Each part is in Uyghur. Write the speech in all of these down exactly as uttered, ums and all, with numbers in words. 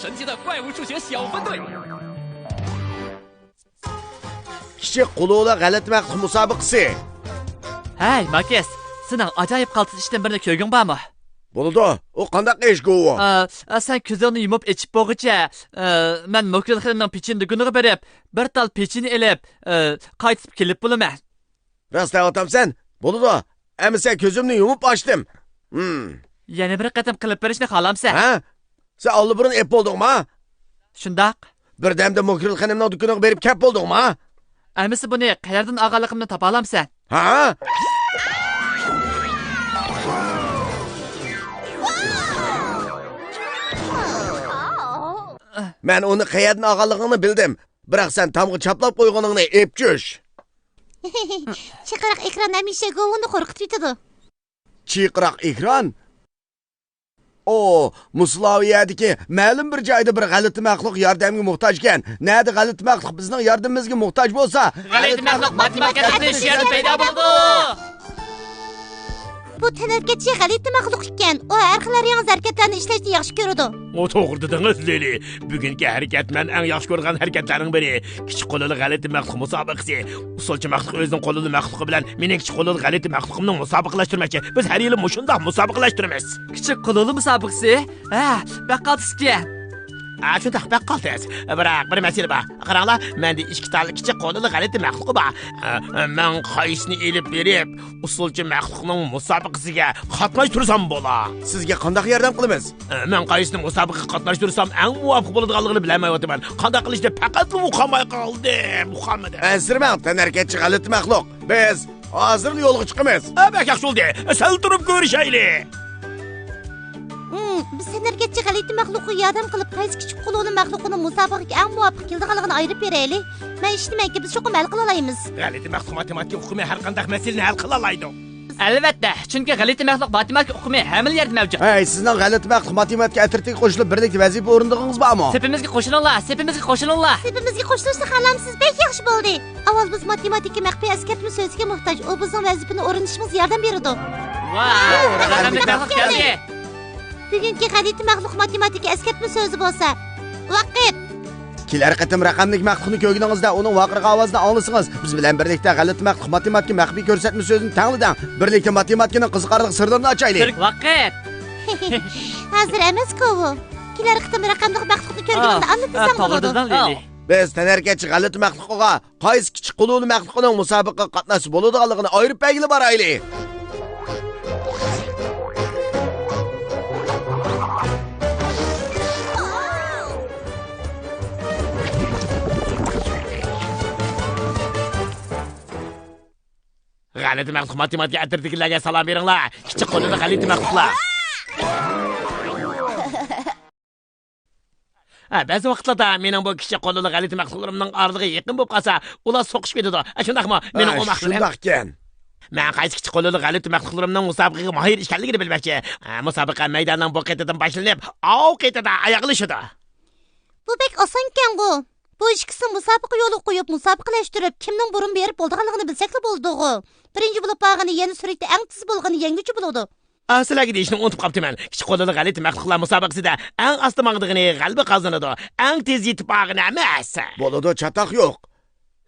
神奇的怪物数学小分队。 كىچىك قۇلۇلە غەلىتە مەخلۇق مۇسابىقىسى. ھەي، ماكىس، سېنىڭ ئاجايىپ قالتىس ئىشتىن بىرنى كۆرگۈڭ بارمۇ؟ بولىدۇ. ئۇ قانداق ئىش، گوۋۇ؟ ئا، ئا، سەن كۆزۈڭنى يۇمۇپ ئېچىپ بولغۇچە، ئا، مەن موكرىل خېنىمنىڭ پېچىنە دۇكىنىغا بېرىپ، بىر تال پېچىنە ئېلىپ، ئا، قايتىپ كېلىپ بولىمەن. راست دەۋاتامسەن؟ بولىدۇ. ئەمىسە كۆزۈمنى يۇمۇپ ئاچتىم. ھىم. يەنە بىر قېتىم قىلىپ بېرىشنى خالامسەن؟ ھە؟ سەن ئاللىبۇرۇن ئېپ بولدۇڭما؟ شۇنداق. بىردەمدە موكرىل خېنىمنىڭ دۇكىنىغا بېرىپ كەپ بولدۇڭما؟ ئەمىسە بۇنى قەيەردىن ئالغانلىقىمنى تاپالامسەن؟ ھە؟ مەن ئۇنى قەيەردىن ئالغانلىقىڭنى بىلدىم. بىراق سەن تامغا چاپلاپ قويغىنىڭنى ئېپ چۈش. چىقىراق ئېكران ھەمىشە گوۋۇنى قورقۇتۇۋېتىدۇ. چىقىراق ئېكران؟ ئو، مۇسۇلاۋىيەدىكى مەلۇم بىر جايدا بىر غەلىتە مەخلۇق ياردەمگە موھتاج ئىكەن. نەدە غەلىتە مەخلۇق بىزنىڭ ياردىمىمىزگە موھتاج بولسا، غەلىتە مەخلۇق ماتېماتىكا ئەترىتى شۇ يەردە پەيدا بولىدۇ. بۇ تەنھەرىكەتچى غەلىتە مەخلۇق ئىكەن. ئۇ ھەر خىل ھەرياڭزا ھەرىكەتلەرنى ئىشلەشنى ياخشى كۆرىدۇ. ئۇ توغرا دېدىڭىز، لىلى. بۈگۈنكى ھەرىكەت مەن ئەڭ ياخشى كۆرىدىغان ھەرىكەتلەرنىڭ بىرى. كىچىك قولىلىق غەلىتە مەخلۇق مۇسابىقىسى. ئۇسسۇلچى مەخلۇق ئۆزىنىڭ قولىلىق مەخلۇقى بىلەن مېنىڭ كىچىك قولىلىق غەلىتە مەخلۇقۇمنى مۇسابىقىلەشتۈرمەكچى. بىز ھەر يىلى مۇشۇنداق مۇسابىقىلەشتۈرىمىز. كىچىك قولىلىق مۇسابىقىسى؟ ھە، بەك قالتىسكەن. ھە، شۇنداق، بەك قالتىس. بىراق بىر مەسىلە بار. قاراڭلار، مەندە ئىككى تال كىچىك قولىلىق غەلىتە مەخلۇقى بار. ئە، مەن قايسىنى ئېلىپ بېرىپ، ئۇسسۇلچى مەخلۇقنىڭ مۇسابىقىسىگە قاتناشتۇرسام بولا؟ سىزگە قانداق ياردەم قىلىمىز؟ ئە، مەن قايسىنى مۇسابىقىگە قاتناشتۇرسام ئەڭ مۇۋاپىق بولىدىغانلىقىنى بىلەلمەيۋاتىمەن. قانداق قىلىشنى پەقەتلا ئۇقالماي قالدىم، ئۇقالمىدىم. ئەنسىرىمەڭ، تەنھەرىكەتچى غەلىتە مەخلۇق. بىز ھازىرلا يولغا چىقىمىز. ھە، بەك ياخشى بولدى. سەل تۇرۇپ كۆرۈشەيلى. ھىم، بىز تەنھەرىكەتچى غەلىتە مەخلۇققا ياردەم قىلىپ، قايسى كىچىك قولىلىق مەخلۇقىنىڭ مۇسابىقىگە ئەڭ مۇۋاپىق كېلىدىغانلىقىنى ئايرىپ بېرەيلى. مەن ئىشىنىمەنكى، بىز چوقۇم ھەل قىلالايمىز. غەلىتە مەخلۇق ماتېماتىكا ئۇقۇمى ھەر قانداق مەسىلىنى ھەل قىلالايدۇ. ئەلۋەتتە، چۈنكى غەلىتە مەخلۇق ماتېماتىكا ئۇقۇمى ھەممىلا يەردە مەۋجۇت. ھەي، سىزنىڭ غەلىتە مەخلۇق ماتېماتىكا ئەترىتىگە قوشۇلۇپ، بىرلىكتە ۋەزىپە ئورۇندىغىنىڭىز بارمۇ؟ سېپىمىزگە قوشۇلۇڭلار، سېپىمىزگە قوشۇلۇڭلار. سېپىمىزگە قوشۇلۇشنى خالامسىز؟ بەك ياخشى بولدى. ئاۋۋال بىز ماتېماتىكا مەخپىي ئەسكەرتمە سۆزىگە موھتاج. ئۇ بىزنىڭ ۋەزىپىنى ئورۇندىشىمىزغا ياردەم بېرىدۇ. ۋاۋ، رەقەملىك مەخلۇق كەلدى. بۈگۈنكى غەلىتە مەخلۇق ماتېماتىكا ئەسكەرتمە سۆزى بولسا، ۋاقىت. كېلەر قېتىم رەقەملىك مەخلۇقنى كۆرگىنىڭىزدە ئۇنىڭ ۋارقىرىغان ئاۋازىنى ئاڭلىسىڭىز، بىز بىلەن بىرلىكتە غەلىتە مەخلۇق ماتېماتىكا مەخپىي كۆرسەتمە سۆزىنى تەڭلىدىڭ. بىرلىكتە ماتېماتىكىنىڭ قىزىقارلىق سىرلىرىنى ئاچايلى. ۋاقىت. ھازىر ئەمەسكۇ بۇ. كېلەر قېتىم رەقەملىق مەخلۇقنى كۆرگىنىڭدە ئاندىن دېسەڭ بولىدۇ. بىز تەنھەرىكەتچى غەلىتە مەخلۇقىغا قايسى كىچىك قولىلىق مەخلۇقىنىڭ مۇسابىقىگە قاتناشسا بولىدىغانلىقىنى ئايرىپ بەلگىلەپ بارايلى. غەلىتە مەخلۇق ماتېماتىكا ئەترىتىدىكىلەرگە سالام بېرىڭلار. كىچىك قولىلىق غەلىتە مەخلۇقلار. ھە، بەزى ۋاقىتلاردا مېنىڭ بۇ كىچىك قولىلىق غەلىتە مەخلۇقلىرىمنىڭ ئارىلىقى يېقىن بولۇپ قالسا، ئۇلار سوقۇشۇپ كېتىدۇ. ئە، شۇنداقمۇ؟ مېنىڭ ھە، ئۇ مەخلۇقىم شۇنداقكەن. مەن قايسى كىچىك قولىلىق غەلىتە مەخلۇقلىرىمنىڭ مۇسابىقىگە ماھىر ئىكەنلىكىنى بىلمەكچى. ھە، مۇسابىقە مەيدانىنىڭ بۇ قېتىدىن باشلىنىپ، ئاۋۇ قېتىدا ئاياغلىشىدۇ. بۇ بەك ئاسانكەنغۇ. بۇ ئىككىسىنى مۇسابىقە يولىغا قويۇپ، مۇسابىقىلەشتۈرۈپ، كىمنىڭ بۇرۇن بېرىپ بولىدىغانلىقىنى بىلسەكلا بولىدىغۇ. بىرىنچى بولۇپ بارغىنى، يەنە سۈرئىتى ئەڭ تېز بولغىنى يەڭگۈچى بولىدۇ. ئا، سىلەرگە دېيىشنى ئۇنتۇپ قاپتىمەن. كىچىك قولىلىق غەلىتە مەخلۇقلار مۇسابىقىسىدە ئەڭ ئاستا ماڭىدىغىنى غەلىبە قازىنىدۇ. ئەڭ تېز يېتىپ بارغىنى ئەمەس. بولىدۇ، چاتاق يوق.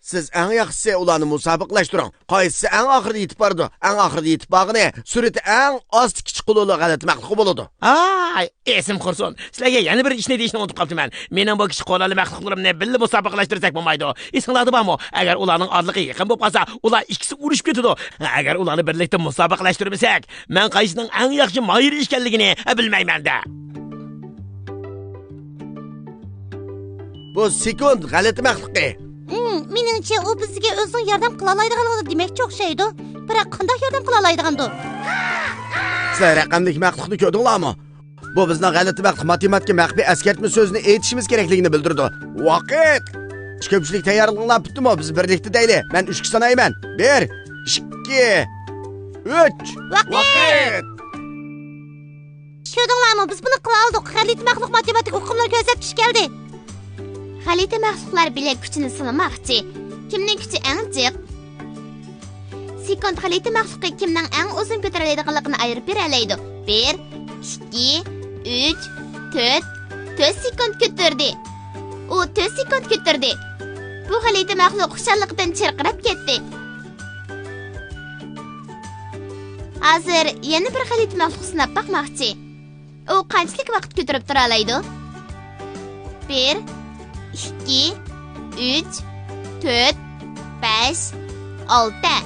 سىز ئەڭ ياخشىسى ئۇلارنى مۇسابىقىلەشتۈرۈڭ. قايسىسى ئەڭ ئاخىرىدا يېتىپ بارىدۇ، ئەڭ ئاخىرىدا يېتىپ بارغىنى سۈرئىتى ئەڭ ئاستا كىچىك قولىلىق غەلىتە مەخلۇقى بولىدۇ. ھاي، ئېسىم قۇرسۇن. سىلەرگە يەنە بىر ئىشنى دېيىشنى ئۇنتۇپ قاپتىمەن. مېنىڭ بۇ كىچىك قولىلىق مەخلۇقلىرىمنى بىللە مۇسابىقىلەشتۈرسەك بولمايدۇ. ئېسىڭلاردا بارمۇ؟ ئەگەر ئۇلارنىڭ ئارىلىقى يېقىن بولۇپ قالسا، ئۇلار ئىككىسى ئۇرۇشۇپ كېتىدۇ. ئەگەر ئۇلارنى بىرلىكتە مۇسابىقىلەشتۈرمىسەك، مەن قايسىنىڭ ئەڭ ياخشى ماھىر ئىكەنلىكىنى بىلمەيمەن-دە. بۇ سېكۇنت غەلىتە مەخلۇقى. ھىم، مېنىڭچە، ئۇ بىزگە ئۆزىنىڭ ياردەم قىلالايدىغانلىقىنى دېمەكچى ئوخشايدۇ. بىراق قانداق ياردەم قىلالايدىغاندۇ؟ سىلەر رەقەملىك مەخلۇقنى كۆردۈڭلارمۇ؟ بۇ بىزنىڭ غەلىتە مەخلۇق ماتېماتىكا مەخپىي ئەسكەرتمە سۆزىنى ئېيتىشىمىز كېرەكلىكىنى بىلدۈرىدۇ. ۋاقىت! كۆپچىلىك تەييارلىقىڭلار پۈتتىمۇ؟ بىز بىرلىكتە دەيلى. مەن ئۈچكە سانايمەن. بىر، ئىككى، ئۈچ. ۋاقىت! ۋاقىت! كۆردۈڭلارمۇ؟ بىز بۇنى قىلالىدۇق. غەلىتە مەخلۇق ماتېماتىكا ئۇقۇملىرى كۆرسەتكۈچى كەلدى. غەلىتە مەخلۇقلار بىلەك كۈچىنى سىنىماقچى. كىمنىڭ كۈچى ئەڭ جىق؟ سېكۇنت غەلىتە مەخلۇقى كىمنىڭ ئەڭ ئۇزۇن كۆتۈرەلەيدىغانلىقىنى ئايرىپ بېرەلەيدۇ. بىر، ئىككى، ئۈچ، تۆت، تۆت سېكۇنت كۆتۈردى. ئۇ تۆت سېكۇنت كۆتۈردى. بۇ غەلىتە مەخلۇق خۇشاللىقىدىن چىرقىراپ كەتتى. ھازىر يەنە بىر غەلىتە مەخلۇق سىناپ باقماقچى. ئۇ قانچىلىك ۋاقىت كۆتۈرۈپ تۇرالايدۇ؟ بىر، ئىككى، ئۈچ، تۆت، بەش، ئالتە.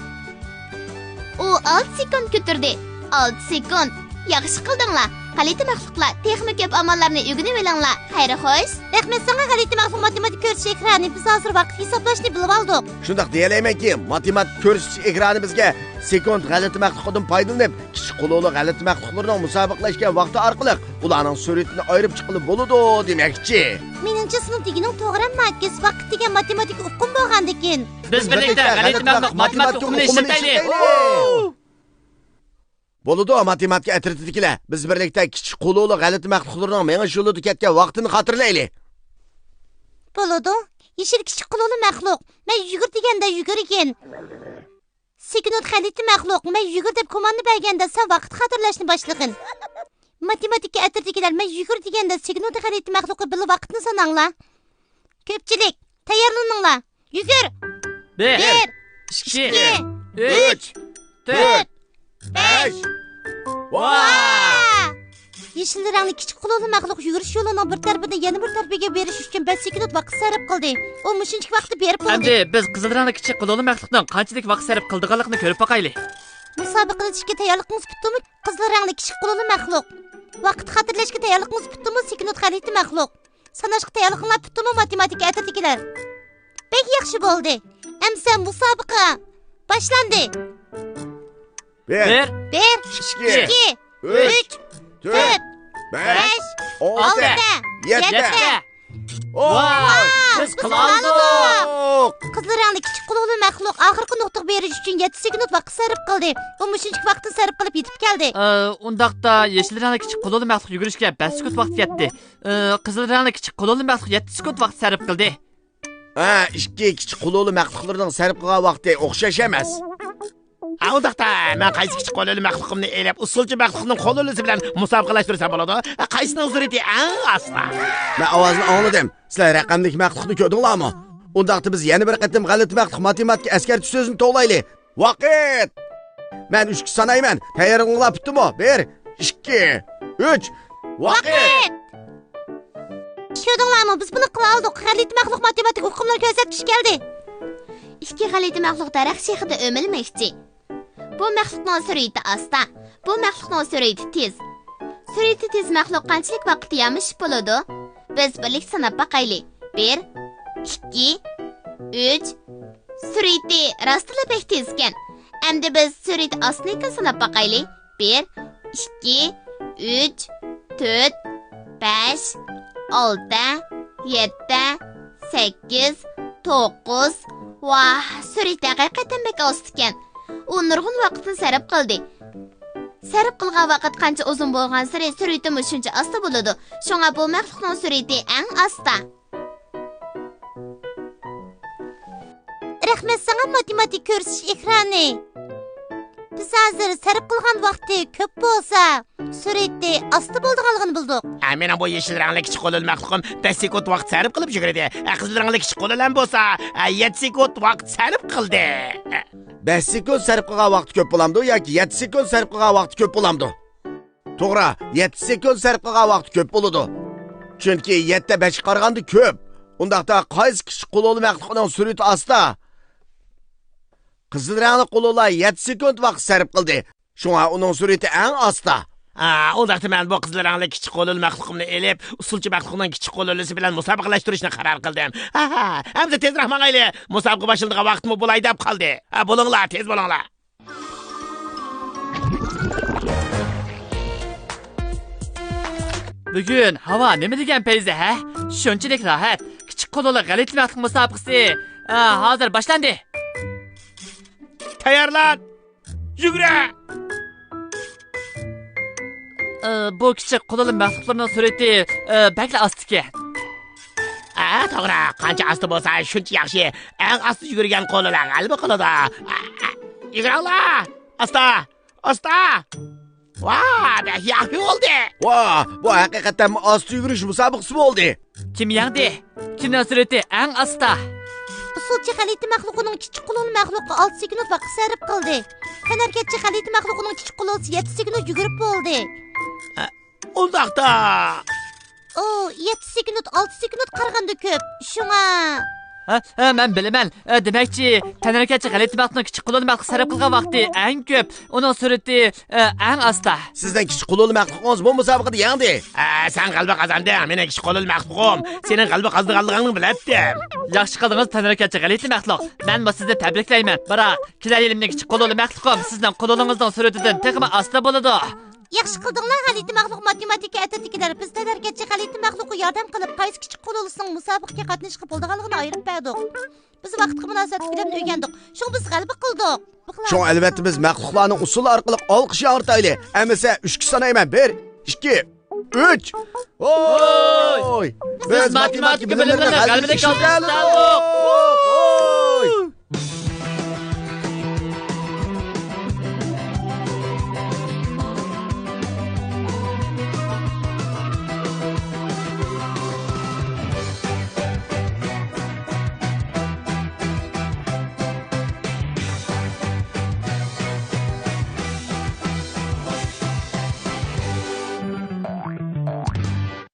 ئۇ ئالتە سېكۇنت كۆتۈردى. ئالتە سېكۇنت. ياخشى قىلدىڭلار. غەلىتە مەخلۇقلار، تېخىمۇ كۆپ ئاماللارنى ئۆگىنىۋېلىڭلار. خەير خوش. رەھمەت ساڭا، غەلىتە مەخلۇق ماتېماتىكا كۆرسىتىش ئېكرانى. بىز ھازىر ۋاقىت ھېسابلاشنى بىلىۋالدۇق. شۇنداق دېيەلەيمەنكى، ماتېماتىكا كۆرسىتىش ئېكرانى بىزگە سېكۇنت غەلىتە مەخلۇقىدىن پايدىلىنىپ، كىچىك قۇلۇلۇق غەلىتە مەخلۇقلىرىنىڭ مۇسابىقىلەشكەن ۋاقتى ئارقىلىق ئۇلارنىڭ سۈرئىتىنى ئايرىپ چىققىلى بولىدۇ دېمەكچى. مېنىڭچە، سېنىڭ دېگىنىڭ توغرا، ئەمما ھەرگىز ۋاقىت دېگەن ماتېماتىكا ئۇقۇم بولغاندىكىن. بىز بىرلىكتە غەلىتە مەخلۇق ماتېماتىكا ئۇقۇمىنى ئىشلىتەيلى. بولىدۇ، ماتېماتىكا ئەترىتىدىكىلەر. بىز بىرلىكتە كىچىك قۇلۇلۇق غەلىتە مەخلۇقلىرىنىڭ مېڭىش يولىدا كەتكەن ۋاقتىنى خاتىرىلەيلى. بولىدۇ. يېشىل كىچىك قۇلۇلۇق مەخلۇق، مەن يۈگۈر دېگەندە يۈگۈرگىن. سېكۇنت غەلىتە مەخلۇق، مەن يۈگۈر دەپ كوماندا بەرگەندە سەن ۋاقىت خاتىرىلەشنى باشلىغىن. ماتېماتىكا ئەترىتىدىكىلەر، مەن يۈگۈر دېگەندە سېكۇنت غەلىتە مەخلۇقى بىللە ۋاقىتنى ساناڭلار. كۆپچىلىك، تەييارلىنىڭلار. يۈگۈر! بىر، بىر، ئىككى، ئىككى، ئۈچ، ئۈچ، تۆت، تۆت، بەش. بەش. ۋا! ۋا! يېشىل رەڭلىك كىچىك قۇلۇلۇق مەخلۇق يۈگۈرۈش يولىنىڭ بىر تەرىپىدىن يەنە بىر تەرىپىگە بېرىش ئۈچۈن بەش سېكۇنت ۋاقىت سەرپ قىلدى. ئۇ مۇشۇنچىلىك ۋاقىتتا بېرىپ بولدى. ئەمدى بىز قىزىل رەڭلىك كىچىك قۇلۇلۇق مەخلۇقنىڭ قانچىلىك ۋاقىت سەرپ قىلىدىغانلىقىنى كۆرۈپ باقايلى. مۇسابىقىلىشىشكە تەييارلىقىڭىز پۈتتىمۇ، قىزىل رەڭلىك كىچىك قۇلۇلۇق مەخلۇق؟ ۋاقىت خاتىرىلەشكە تەييارلىقىڭىز پۈتتىمۇ، سېكۇنت غەلىتە مەخلۇق؟ ساناشقا تەييارلىقىڭلار پۈتتىمۇ، ماتېماتىكا ئەترىتىدىكىلەر؟ بەك ياخشى بولدى. ئەمسە مۇسابىقە باشلاندى. بىر، بىر، بىر، ئىككى، ئىككى، ئۈچ، ئۈچ، تۆت، تۆت، بەش، بەش، ئالتە، ئالتە، يەتتە. يەتتە. ۋاي، ۋاي، بىز بىز قىلالىدۇق. قىلالىدۇق. قىزىل رەڭلىك كىچىك قۇلۇقلۇق مەخلۇق ئاخىرقى نۇقتىغا بېرىش ئۈچۈن يەتتە سېكۇنت ۋاقىت سەرپ قىلدى. ئۇ مۇشۇنچىلىك ۋاقىتنى سەرپ قىلىپ يېتىپ كەلدى. ئە، ئۇنداقتا يېشىل رەڭلىك كىچىك قۇلۇقلۇق مەخلۇق يۈگۈرۈشكە بەش سېكۇنت ۋاقىت كەتتى. ئە، قىزىل رەڭلىك كىچىك قۇلۇقلۇق مەخلۇق يەتتە سېكۇنت ۋاقىت سەرپ قىلدى. ھە، ئىككى كىچىك قۇلۇقلۇق مەخلۇقلىرىنىڭ سەرپ قىلغان ۋاقتى ئوخشاش ئەمەس. ھە، ئۇنداقتا مەن قايسى كىچىك قۇلۇقلۇق مەخلۇقۇمنى ئېلىپ، ئۇسسۇلچى مەخلۇقنىڭ قۇلۇقلۇقى بىلەن مۇسابىقىلەشتۈرسەم بولىدۇ؟ ھە، قايسىنىڭ سۈرئىتى ئەڭ ئاستا؟ مەن ئاۋازنى ئاڭلىدىم. سىلەر رەقەملىك مەخلۇقنى كۆردۈڭلارمۇ؟ ئۇنداقتا بىز يەنە بىر قېتىم غەلىتە مەخلۇق ماتېماتىكا ئەسكەرتىش سۆزىنى توۋلايلى. ۋاقىت! مەن ئۈچكە سانايمەن. تەييارلىقىڭلار پۈتتىمۇ؟ بىر، ئىككى، ئۈچ. ۋاقىت! ۋاقىت! كۆردۈڭلارمۇ؟ بىز بۇنى قىلالىدۇق. غەلىتە مەخلۇق ماتېماتىكا ئۇقۇملىرى كۆرسەتكۈچى كەلدى. ئىككى غەلىتە مەخلۇق دەرەخ شېخىدا ئۆمىلىمەكچى. بۇ مەخلۇقنىڭ سۈرئىتى ئاستا، بۇ مەخلۇقنىڭ سۈرئىتى تېز. سۈرئىتى تېز مەخلۇق قانچىلىك ۋاقىتتا يامىشىپ بولىدۇ؟ بىز بىرلىكتە ساناپ باقايلى. بىر، ئىككى، ئۈچ. سۈرئىتى راستلا بەك تېزكەن. ئەمدى بىز سۈرئىتى ئاستىنىڭكىنى ساناپ باقايلى. بىر، ئىككى، ئۈچ، تۆت، بەش، ئالتە، يەتتە، سەككىز، توققۇز. ۋاھ، سۈرئىتى ھەقىقەتەن بەك ئاستىكەن. ئۇ نۇرغۇن ۋاقىتنى سەرپ قىلدى. سەرپ قىلغان ۋاقىت قانچە ئۇزۇن بولغانسېرى سۈرئىتىمۇ شۇنچە ئاستا بولىدۇ. شۇڭا بۇ مەخلۇقنىڭ سۈرئىتى ئەڭ ئاستا. رەھمەت ساڭا، ماتېماتىكا كۆرسىتىش ئېكرانى. بىز ھازىر سەرپ قىلغان ۋاقتى كۆپ بولسا، سۈرئىتى ئاستا بولىدىغانلىقىنى بىلدۇق. ئە، مېنىڭ بۇ يېشىل رەڭلىك كىچىك قۇلۇلۇق مەخلۇقۇم بەش سېكۇنت ۋاقىت سەرپ قىلىپ يۈگۈردى. ئە، قىزىل رەڭلىك كىچىك قۇلۇلۇقۇم بولسا، ئە، يەتتە سېكۇنت ۋاقىت سەرپ قىلدى. بەش سېكۇنت سەرپ قىلغان ۋاقتى كۆپ بولامدۇ ياكى يەتتە سېكۇنت سەرپ قىلغان ۋاقتى كۆپ بولامدۇ؟ توغرا، يەتتە سېكۇنت سەرپ قىلغان ۋاقتى كۆپ بولىدۇ. چۈنكى يەتتە بەشكە قارىغاندا كۆپ. ئۇنداقتا قايسى كىچىك قۇلۇلۇق مەخلۇقنىڭ سۈرئىتى ئاستا؟ قىزىل رەڭلىك قۇلۇلۇق يەتتە سېكۇنت ۋاقىت سەرپ قىلدى. شۇڭا ئۇنىڭ سۈرئىتى ئەڭ ئاستا. ھە، ئۇنداقتا مەن بۇ قىزىل رەڭلىك كىچىك قۇلۇلۇق مەخلۇقۇمنى ئېلىپ، ئۇسسۇلچى مەخلۇقنىڭ كىچىك قۇلۇلۇسى بىلەن مۇسابىقىلەشتۈرۈشنى قارار قىلدىم. ھە، ھە، ئەمدى تېزرەك ماڭايلى. مۇسابىقە باشلىنىدىغان ۋاقىتمۇ بولاي دەپ قالدى. ھە، بولۇڭلار، تېز بولۇڭلار. بۈگۈن ھاۋا نېمە دېگەن پەيزى، ھە؟ شۇنچىلىك راھەت. كىچىك قوللۇق غەلىتە مەخلۇق مۇسابىقىسى، ئا، ھازىر باشلاندى. تەييارلان! يۈگرە! ئا، بۇ كىچىك قوللۇق مەخلۇقلىرىنىڭ سۈرئىتى، ئا، بەكلا ئاستىكەن. ئا، توغرا، قانچە ئاستا بولسا، شۇنچە ياخشى. ئەڭ ئاستا يۈگۈرگەن قوللۇق غەلىبە قىلىدۇ. ئا، ئا، يۈگۈرۈڭلار! ئاستا! ئاستا! ۋا، بەك ياخشى بولدى. ۋا، بۇ ھەقىقەتەنمۇ ئاستا يۈگۈرۈش مۇسابىقىسى بولدى. كىم يەڭدى؟ كىمنىڭ سۈرئىتى ئەڭ ئاستا؟ ئۇسسۇلچى غەلىتە مەخلۇقىنىڭ كىچىك قوللۇق مەخلۇققا ئالتە سېكۇنت ۋاقىت سەرپ قىلدى. تەنھەرىكەتچى غەلىتە مەخلۇقىنىڭ كىچىك قوللۇقى يەتتە سېكۇنت يۈگۈرۈپ بولدى. ئۇنداقتا. ئۇ يەتتە سېكۇنت ئالتە سېكۇنت قارىغاندا كۆپ. شۇڭا. ھە، ھە، مەن بىلىمەن. ئە، دېمەكچى، تەنھەرىكەتچى غەلىتە مەخلۇقنىڭ كىچىك قوللۇق مەخلۇق سەرپ قىلغان ۋاقتى ئەڭ كۆپ. ئۇنىڭ سۈرئىتى، ئە، ئەڭ ئاستا. سىزنىڭ كىچىك قوللۇق مەخلۇقىڭىز بۇ مۇسابىقىدە يەڭدى. ئە، سەن غەلىبە قازاندىڭ، مېنىڭ كىچىك قوللۇق مەخلۇقۇم. سېنىڭ غەلىبە قازانغانلىقىڭنى بىلەتتىم. ياخشى قىلدىڭىز، تەنھەرىكەتچى غەلىتە مەخلۇق. مەنمۇ سىزنى تەبرىكلەيمەن. بىراق، كېلەر يىلى مېنىڭ كىچىك قوللۇق مەخلۇقۇم سىزنىڭ قوللۇقىڭىزنىڭ سۈرئىتىدىن تېخىمۇ ئاستا بولىدۇ. ياخشى قىلدىڭلار، غەلىتە مەخلۇق ماتېماتىكا ئەترىتىدىكىلەر. بىز تەنھەرىكەتچى غەلىتە مەخلۇققا ياردەم قىلىپ، قايسى كىچىك قوللۇقنىڭ مۇسابىقىگە قاتنىشىشقا بولىدىغانلىقىنى ئايرىپ بەردۇق. بىز ۋاقىتقا مۇناسىۋەتلىك بىلىمنى ئۆگەندۇق. شۇڭا بىز غەلىبە قىلدۇق. شۇڭا ئەلۋەتتە بىز مەخلۇقلارنىڭ ئۇسسۇلى ئارقىلىق ئالقىش ياڭرىتايلى. ئەمىسە ئۈچكە سانايمەن. بىر، ئىككى، ئۈچ. ۋوي! بىز ماتېماتىكا بىلىملىرىنى غەلىبىلىك ئىشلىتەلىدۇق.